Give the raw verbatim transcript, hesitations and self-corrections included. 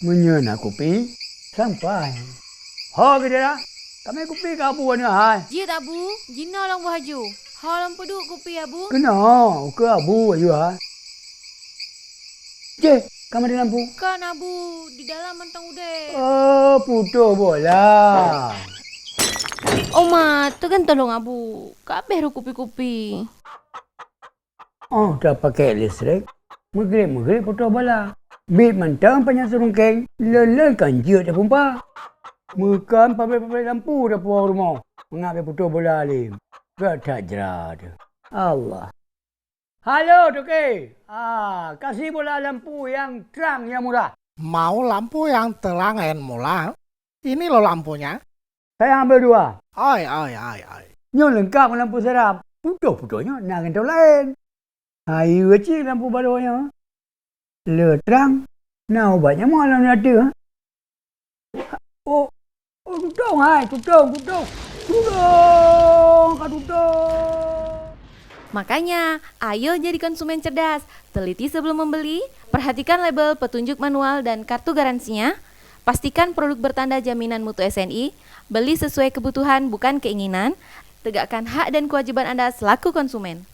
Meunyoe na kupi, sampai. Ho, Gedera, kamé kupi keu Abu aneuk hai. Jeuet, Abu, jinoe lôn boh aju. Ho lôn peuduek kupi, Abu. Keunoe, ukeue Abu aju hai. Ceh, ka maté lampu. Kon, Abu, di dalam mantong udeb. Oh, putôh bola. Oma, teugantoh lôn, Abu. Ka abéh rôh kupi-kupi. Oh, tapakèk listrik, meugreb-meugreb putôh bola. Biet mantong panyang sirungkeng, lôn-lôn kon jeuet tapumpa. Meukon pabrik-pabrik lampu tapuwoe rumoh, mangat bèk putôh bola lé. Gata jra teuh. Allah. Halo, Toke. Ah, kasih bola lampu nyang trang nyang murah. Mau lampu yang terang dan murah? Ini loh lampunya. Sayang berdua. Oi, oi, oi, oi. Nyoe leungkap ngon lampu sirap. Putôh-putôh nyoe na gantoe laén. Hai cit lampu baroe nyoe. Le trang, na ubat nyamok lam ateueh. Oh, oh, tutong hai, tutong, tutong. Tutong, ka tutong. Makanya, ayo jadi konsumen cerdas. Teliti sebelum membeli, perhatikan label, petunjuk manual, dan kartu garansinya. Pastikan produk bertanda jaminan mutu S N I, beli sesuai kebutuhan bukan keinginan, tegakkan hak dan kewajiban Anda selaku konsumen.